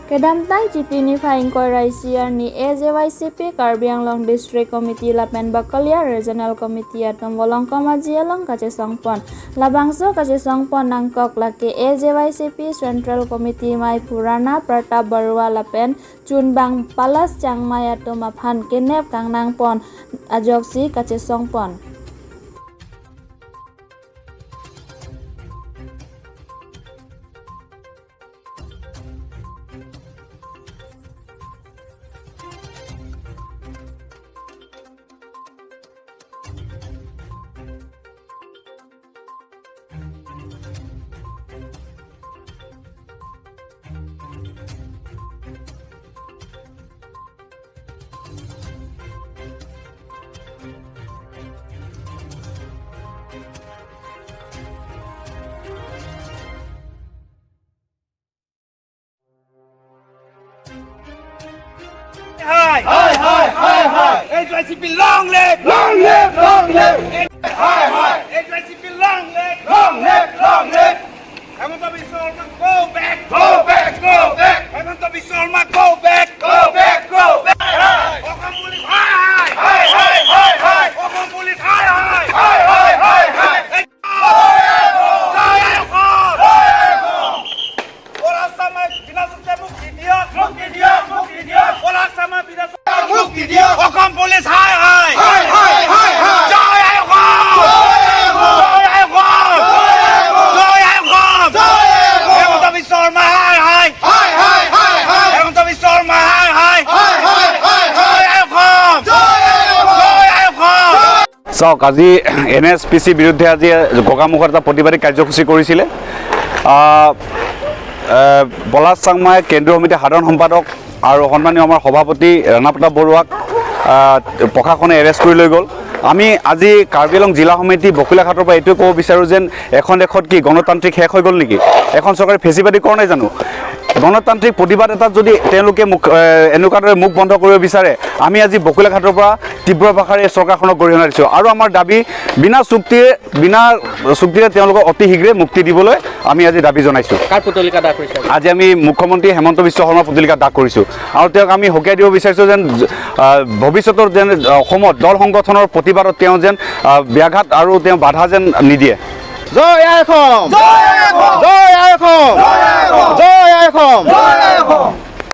Kedamtang chitini faing koi raisiar ni AJYCP Karbi Anglong District Committee lapen Bakalia Regional Committee atom wolong kamaji along kache songpon labangso kache songpon nangkok lake AJYCP Central Committee mai Purana Pratap Barua lapen chunbang Palas Changmai atom aphan kenep kangnang pon ajok si kache songpon. Hi! Hi! Hi! Hi! Hi! AJYCP long live! Long live! Long live! Hi! Hi! AJYCP long live! Long live! Long live! Himanta Biswa Sarma go back! Go back! Go back! Himanta Biswa Sarma go back! Go back! Go back! Assam Police hi! Hi! Hi! Hi! Hi! Assam Police hi! Hi! Hi! Hi! Hi! Hi! জয় অসম! পলাশ চাংমাই বিনা চুক্তিৰে মুক্তি দিয়ক! মুক্তি দিয়ক! মুক্তি দিয়ক! পলাশ চাংমাই বিনা মুক্তি দিয়ক! অসম পুলিচ হাই হাই! হাই হাই হাই হাই! জয় অসম! জয় অসম! জয় অসম! হিমন্ত বিশ্ব শৰ্মা হাই হাই! হাই হাই হাই হাই! হিমন্ত বিশ্ব শৰ্মা হাই হাই! হাই হাই হাই! জয় অসম! জয় অসম! চাওক, আজি এনএছপিচিৰ বিৰুদ্ধে আজি গোগামুখত এটা প্ৰতিবাদী কাৰ্যসূচী কৰিছিলে। পলাশ চাংমাই কেন্দ্ৰীয় সমিতিৰ সাধাৰণ সম্পাদক আৰু সন্মানীয় আমাৰ সভাপতি ৰাণা প্ৰতাপ বৰুৱাক প্ৰশাসনে এৰেষ্ট কৰি লৈ গ'ল। আমি আজি কাৰ্বি আংলং জিলা সমিতি বকুলাঘাটৰ পৰা এইটোৱে ক'ব বিচাৰোঁ যেন এখন দেশত কি গণতান্ত্ৰিক শেষ হৈ গ'ল নেকি? এখন চৰকাৰে ফেচিবাদী কৰা নাই জানো? গণতান্ত্ৰিক প্ৰতিবাদ এটাত যদি তেওঁলোকে মুখ এনেকুৱা দৰে মুখ বন্ধ কৰিব বিচাৰে, আমি আজি বকুলাঘাটৰ পৰা তীব্ৰ ভাষাৰে এই চৰকাৰখনক গৰিহণা দিছোঁ। আৰু আমাৰ দাবী, বিনা চুক্তিৰে তেওঁলোকক অতি শীঘ্ৰে মুক্তি দিবলৈ আমি আজি দাবী জনাইছোঁ। কাৰ পুতলিকা দাহ কৰিছে? আজি আমি মুখ্যমন্ত্ৰী হেমন্ত বিশ্ব শৰ্মাৰ পুতলিকা দাহ কৰিছোঁ আৰু তেওঁক আমি সকীয়াই দিব বিচাৰিছোঁ যেন ভৱিষ্যতৰ যেন অসমত দল সংগঠনৰ প্ৰতিবাদত তেওঁ যেন ব্যাঘাত আৰু তেওঁ বাধা যেন নিদিয়ে। জয় অসম! জয়